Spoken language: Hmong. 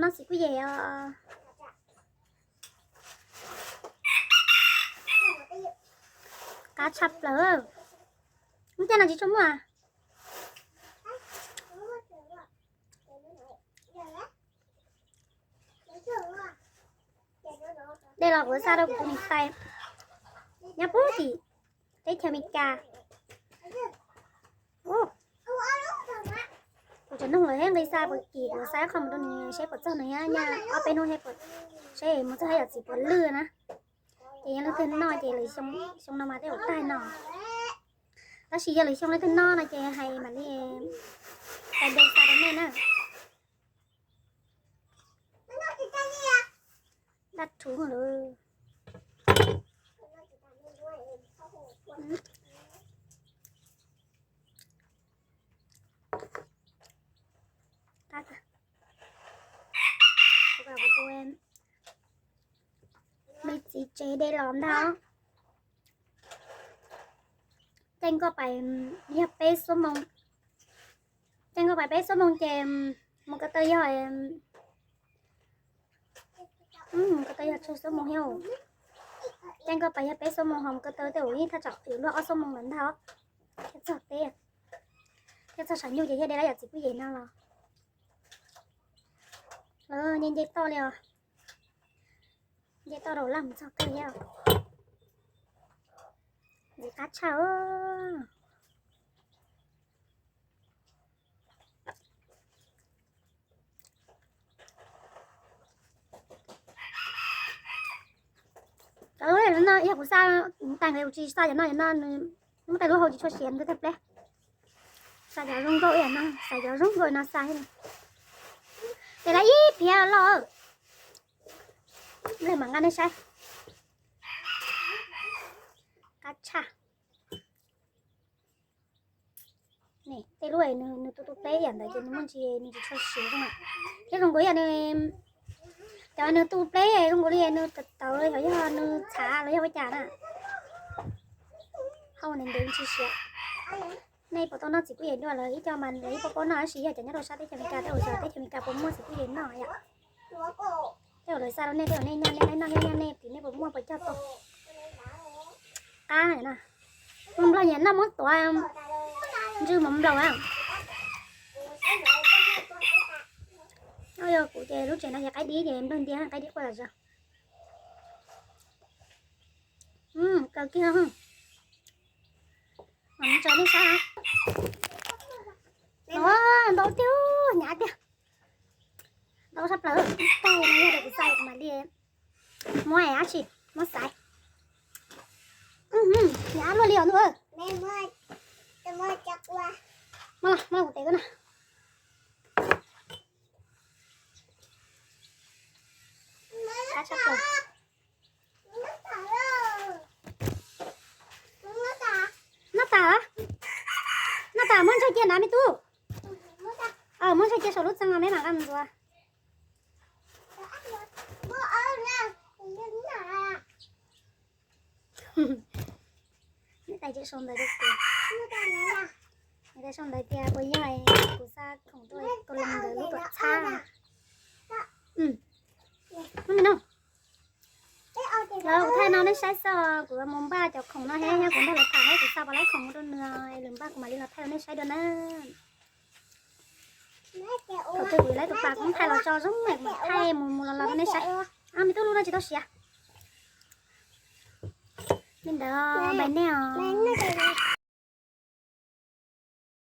Noj txiv kuj yem os. Qab tshaj plaws. Ub, cas no tsis tshua muaj. Dej los kuv xa rau kuv tus niam tais nyob puag tim teb chaws Amelikas. Kuv tseem nug lawv thiab, nqis xa puas kim, kuv xa ib qho mus rau nws seb puas txog, nws nyob nyaj ob peb hnub seb puas, seb mus txog hab yam txiv puas lwj na. Ces yog leej twg noj ces lwm xyoo, xyoo no mas tej zaum tag no. Tab sis yog lwm xyoo leej twg noj no ces hais mam li tau de xa rau nej na. Daj rhuv lawm. Me txiv tsev de los ntag. Caij nkoj pais yog peb xuab moos. Caij nkoj pais peb xuab moos ces mus ko taw yog, mus ko taw yog tsawg xuab moos thiab. Caij nkoj pais yog peb xuab moos, ho mus ko taw tej zaum ib thaj tsam yuav luag ob xuab moos lawm ntag. Thiaj txog teb, thiaj txog tshav nyuj ces thiaj de lawm yam txiv kuj yem no los. Lawv nce nce toj li os. Nce toj rau laj mus txog kawg thiab. Ntxim qab tshaj. Cov no yog kuv xa, kuv tag nqe kuv tsis xa cov no, cov no nws muaj tej lub hau tsis tshua siav nws tag pleb. Xa cov zoo nkauj ib yam no, xaiv cov zoo nkauj no xa. Ces lawv ib phiab loj. Nplej mam nqa nej saib. Qab tshaj. Tej lub nws tu tu pleb yam ntawd ces nws muaj ntsis, nws tsis tshua siav zoo. Thiab zoo nkaus li cov nws tu pleb zoo nkaus li nws tawv tawv los yog nws txhav los yog ua cas na. Hau ntev ntev tsis siav. Nej puas tau noj txiv kuj yem dua lawm? Ib co mas lawv ib puas paub noj, tab sis yog cov nyob rau sab teb chaws Amelikas, tej zaum teb chaws Amelikas puas muaj txiv kuj yem noj yom. Tej zaum lawv xa rau nej, tej zaum nej nyaj nej noj, nej nyaj nej tim nej puas muaj puas cog tau. Qab na. Mus nplog nyiam noj muab tuav ntsw mov nplaum na. Yog kuv ces lub tsev no ces qaib dib ces nplog ntiab qaib dib quaj zom zaws. Kaw kiag. Mam tso nej saib. Ntau tiag, hnyav tiag. Ntau tshaj plaws. Tag no yog tias kuv xaiv kuv mam li muab dab tsi, muab xaiv. Hnyav luaj li os ntuj. Muab los, muab los kuv tev koj na. Qab tshaj plaws. Noj tas, noj tas muab ntsaig cia nrad me tub. Muab ntsaig cia saum lub txee no me mam nqa mus ntxuav. Niam tais sau ntawv rau kuv, niam tais sau ntawv tias puas yog kuv xa khoom tuaj, kuv los ntawd lub tuam txhab. Lawv kuv thaij no nej saib xwb, kuv mus npaj cov khoom no thiab, yog kuv nrog lawv tham thiab kuv xa puas laib khoom mus rau nws, lwm npaj kuv mam li los thaij rau nej saib dua na. Thaum twg kuv yuav laib tus pas kuv thaij los tso zoo, kuv mam thaij mus mus los los rau nej saib. Me tub, lub no tsis tau siav. Li ntawd bye nej os.